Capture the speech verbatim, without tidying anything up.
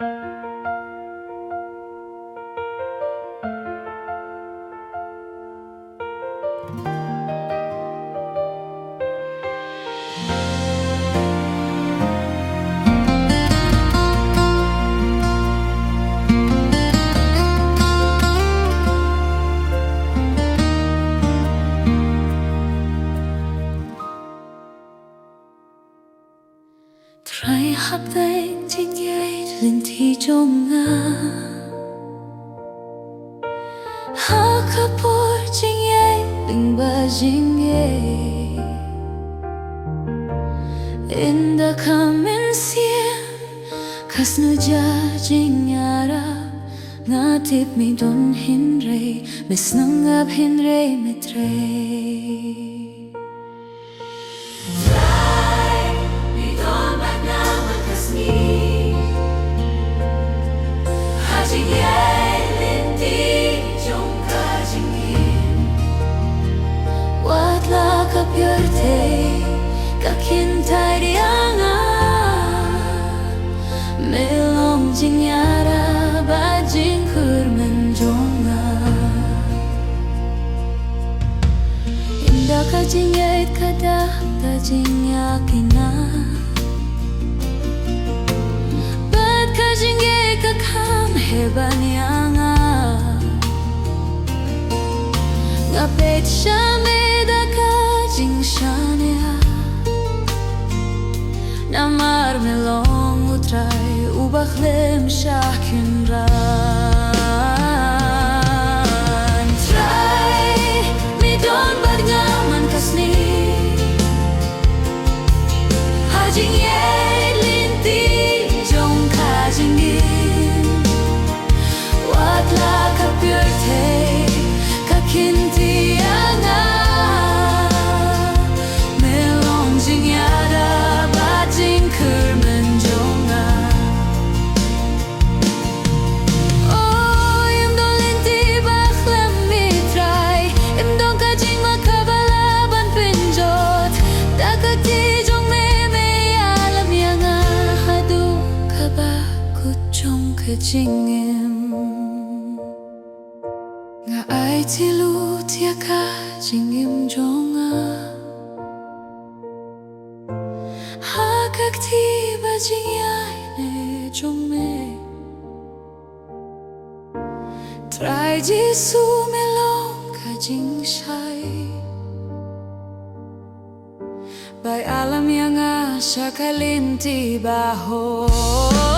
Trai hapdeng jingïeit lynti jong nga, ha ka por jingïeit lyngba jingïeit, ynda ka mynsiem ka sngewjah jingïarap, nga tip me don hynrei, me sngewbha hynrei me trei. Trai, me don bad nga man ka sngi, ha jingïeit lynti jong ka jingim. Wat la ka pyrthei ka kyntait ïa nga, me long jingïarap bad jingkyrmen jong nga. Ynda ka jingïeit ka dap da jingïakynad bad ka jingïeit ka kham heh ban ïa nga, nga peit sha me da ka jingshaniah. Namar me long U Trai uba khlem shah kynran. Trai, me don bad nga man ka sngi, ha jingïeit lynti jong ka jingim. Wat la ka pyrthei ka kyntait ïa nga, me long jingïada bad jingkyrmen jong nga. O, ym don lynti ba khlem me Trai, ym don ka jingma kaba lah ban pynjot. Da ka kti jong me me ïalam ïa nga haduh kaba kut jong ka jingim. Nga aiti lut ïa ka jingim jong nga ha ka kti ba jingïaineh jong me. Trai Jisu, me long ka jingshai ba ïalam ïa nga sha ka lynti ba hok.